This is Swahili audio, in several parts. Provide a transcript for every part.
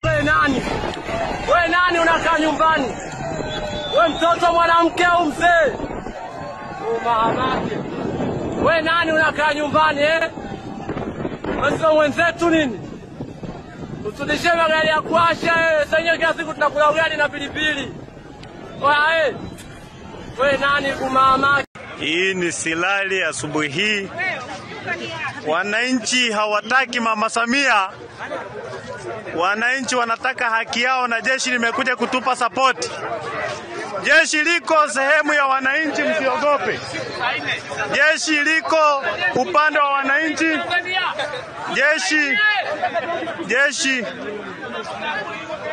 We nani? We nani unakaa nyumbani? We mtoto mwanamke au mzee? Umahamake. We nani unakaa nyumbani eh? Wewe wenzetu nini? Usudishe magari ya kuasha eh. Sasa kila siku tunakula ugali na pilipili. Oya. We nani kumahamake? Hii ni Silali asubuhi hii. Wananchi hawataki Mama Samia. Wananchi wanataka haki yao na jeshi limekuja kutupa support. Jeshi liko sehemu ya wananchi, msiogope. Jeshi liko upande wa wananchi.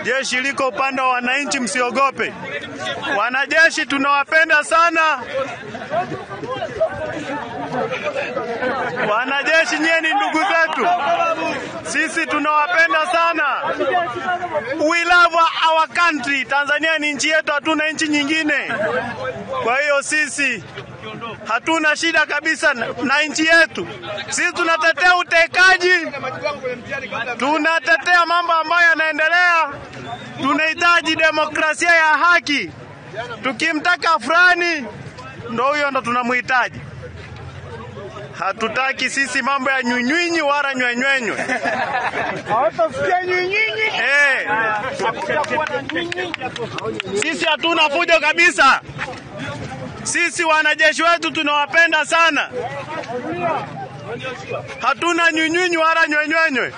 Jeshi liko upande wa wananchi, msiogope. Wanajeshi tunawapenda sana. Wanajeshi nyie ni ndugu zetu. Sisi tunawapenda sana. We love our country. Tanzania ni nchi yetu, hatuna nchi nyingine. Kwa hiyo sisi hatuna shida kabisa na nchi yetu. Sisi tunatetea utekaji. Tunatetea mambo ambayo yanaendelea. Tunahitaji demokrasia ya haki. Tukimtaka fulani ndo huyo ndo tunamhitaji. Hatutaki sisi mambo ya nywinyinyi wala nywenywenywe. Hawatasikia nywinyinyi. Sisi hatuna fujo kabisa. Sisi wanajeshi wetu tunawapenda sana. Hatuna nywinyinyi wala nywenywenywe.